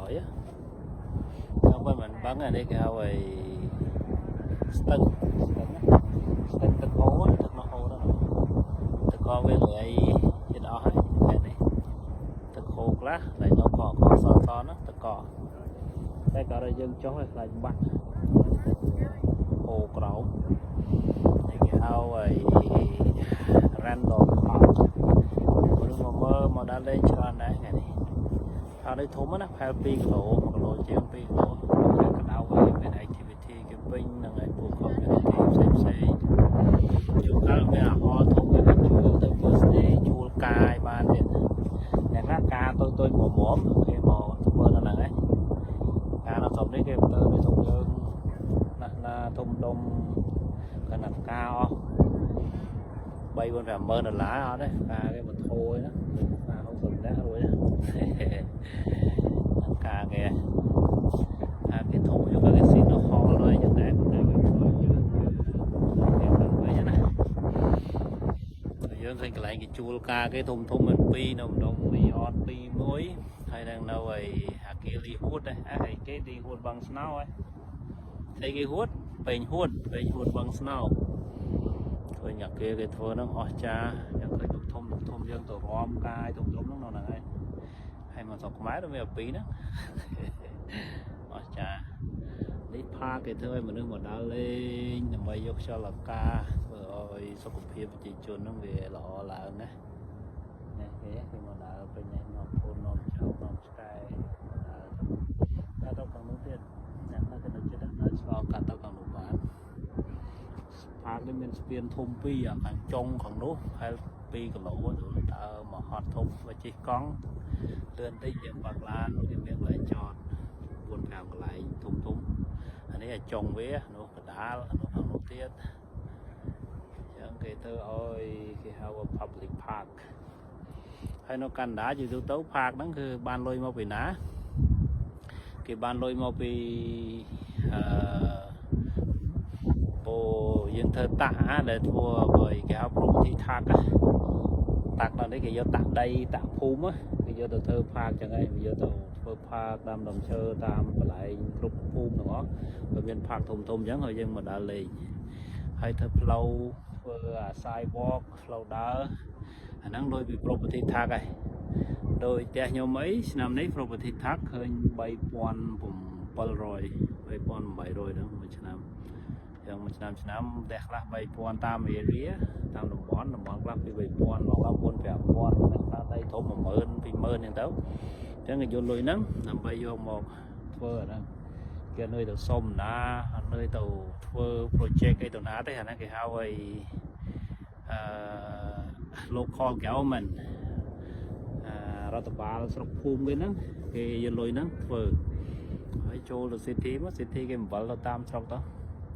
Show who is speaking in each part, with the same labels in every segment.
Speaker 1: ក្រោយតាមបើមិនបឹងអានេះគេហៅឲ្យស្ទឹងស្ទឹងណាស្ទឹងទឹកហូរទឹកនោះហូរទៅទឹកកវាលៃចិត្តអស់ហើយតែនេះទឹកហូរខ្លះតែនៅកកសសហ្នឹងទឹកកតែក៏ដល់យើងចុះឲ្យខ្លាចបាក់ហូរក្រោមនេះគេហៅឲ្យ Randall Park មនុស្សមកមើលមកដើរលេងច្រើនដែរថ្ងៃនេះហើយនេះធំណាស់ប្រហែល2គីឡូ1គីឡូជាង2គីឡូគេក្តៅហើយមាន activity គេពេញនឹងឯពួក community ផ្សេងផ្សេងជួនកាលមានអាហលធំគេក៏ជួលទៅ birthday ជួលកាយបានទៀតអ្នកខ្លះការតូចតូចមុំមុំគេមកធ្វើនៅហ្នឹងឯងការនៅស្រុកនេះគេទៅនៅស្រុកយើងណាស់ណាធំដុំកណ្ដាលការអស់3 4 5ម៉ឺនដុល្លារអត់ទេការគេមកធូរណាការ60នាក់រួចការគេអាគេធំយកគេស៊ីនៅហលด้วยចឹងដែរតែវាធ្វើយើងគេមិនវិញណាយើងឃើញកន្លែងគេជួលការគេធំធំមិនពីរនៅម្ដុំមីអន2មួយហើយនឹងនៅឯអាគារលីហួតដែរអាគេលីហួតបឹងស្នោហ៎ស្អីគេហួតពេញហួតពេញហួតបឹងស្នោឃើញអាគារគេធ្វើហ្នឹងអស្ចារ្យយ៉ាងឃើញធំធំធំយើងទៅរំកាយធំធំហ្នឹងនៅហ្នឹងឯងហើយមកស្រុកខ្មែរទៅមានពីរហ្នឹង អស្ចារ្យនេះ park គេធ្វើឲ្យមនុស្សមកដើរលេងដើម្បីយកខ្យល់អាកាសធ្វើឲ្យសុខភាពប្រជាជនហ្នឹងវាល្អឡើងណានេះគេគេមកដើរពេញនេះនាំពូននាំចៅនាំឆ្កែមកដើរទៅទៅខាងនោះទៀតអ្នកណាគេនៅចិត្តដើរឆ្លងកាត់ទៅខាងនោះបាន park នេះមានស្ពានធំពីរអាខាងចុងខាងនោះប្រហែល2គីឡូទៅដើរមកហត់ធំមកជិះកង់លឿនតិចយើងបើកឡានគេមានកន្លែងចត4 5កន្លែងធំធំអានេះអាចុងវានោះកដាលនោះខាងនោះទៀតអញ្ចឹងគេធ្វើឲ្យគេហៅថា public park ហើយនៅកាណាដាជាទូទៅ park ហ្នឹងគឺបានលុយមកពីណាគេបានលុយមកពីអឺ ពោយើងធ្វើ tax ដែលធ្វើឲ្យគេហៅ property tax tax ដល់នេះគេយក tax ដី tax ភូមិគេយកទៅធ្វើ park ចឹងឯងគេយកទៅធ្វើ park តាមដើមឈើតាមកន្លែងគ្រប់ភូមិទាំងអស់វាមាន park ធំធំចឹងហើយយើងមកដើរលេងហើយធ្វើផ្លូវធ្វើអា sidewalk ផ្លូវដើរអាហ្នឹងលុយពី property tax ឯងដោយផ្ទះខ្ញុំអីឆ្នាំនេះ property tax ឃើញ3700 3800ហ្នឹងមួយឆ្នាំ យ៉ាងមួយឆ្នាំឆ្នាំផ្ទះខ្លះ3000តាម area តាមតំបន់តំបន់ខ្លះពី3000មកដល់4 5000ខ្លះដីធំ10000 20000អញ្ចឹងទៅអញ្ចឹងគេយកលុយហ្នឹងដើម្បីយកមកធ្វើអាហ្នឹងគេនឿយទៅសុំណាអត់នឿយទៅធ្វើ project អីទៅណាទេអាហ្នឹងគេហៅឲ្យអឺ local government អារដ្ឋបាលស្រុកភូមិគេហ្នឹងគេយកលុយហ្នឹងធ្វើហើយចូលទៅ city មក city គេអំបិលទៅតាមស្រុកទៅ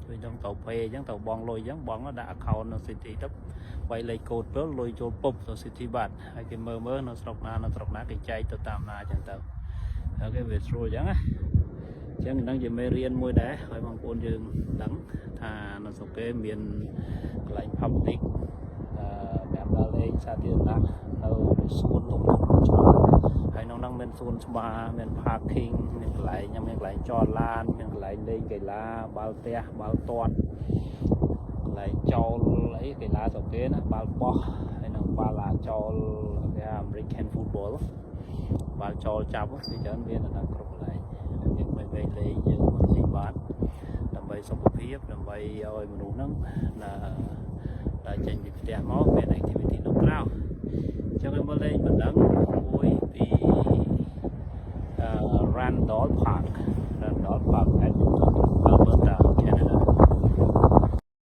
Speaker 1: ជួយចង់ទៅ pay អញ្ចឹងទៅបងលុយអញ្ចឹងបងដាក់ account នៅ city ទៅវាយលេខកូដទៅលុយចូលពុបទៅ city បាត់ហើយគេមើលមើលនៅស្រុកណានៅស្រុកណាគេចែកទៅតាមណាអញ្ចឹងទៅហើយគេវាស្រួលអញ្ចឹងណាអញ្ចឹងហ្នឹងជាមេរៀនមួយដែរឲ្យបងប្អូនយើងដឹងថានៅស្រុកគេមានកន្លែង public អឺសម្រាប់ដើរលេងសាធារណៈនៅសួនធំធំច្រើនហើយក្នុងហ្នឹងមានសួនច្បារមាន parking មានកន្លែងមានកន្លែងចតឡានមានកន្លែងលេងកីឡាបាល់ទះបាល់ទាត់កន្លែងចោលអីកីឡាស្រុកគេណាបាល់បោះហើយនឹងបាល់អាចោលគេហៅ American football បាល់ចោលចាប់ពីច្រើនមាននៅគ្រប់កន្លែងមានក្មេងៗលេងយើងមកលេងបានដើម្បីសុខភាពដើម្បីឲ្យមនុស្សហ្នឹងណាដែលចេញពីផ្ទះមកមាន activity នៅក្រៅអញ្ចឹងឲ្យមកលេងបណ្ដឹងមួយពី Randall Park, Randall Park, Edmonton, Alberta, Canada.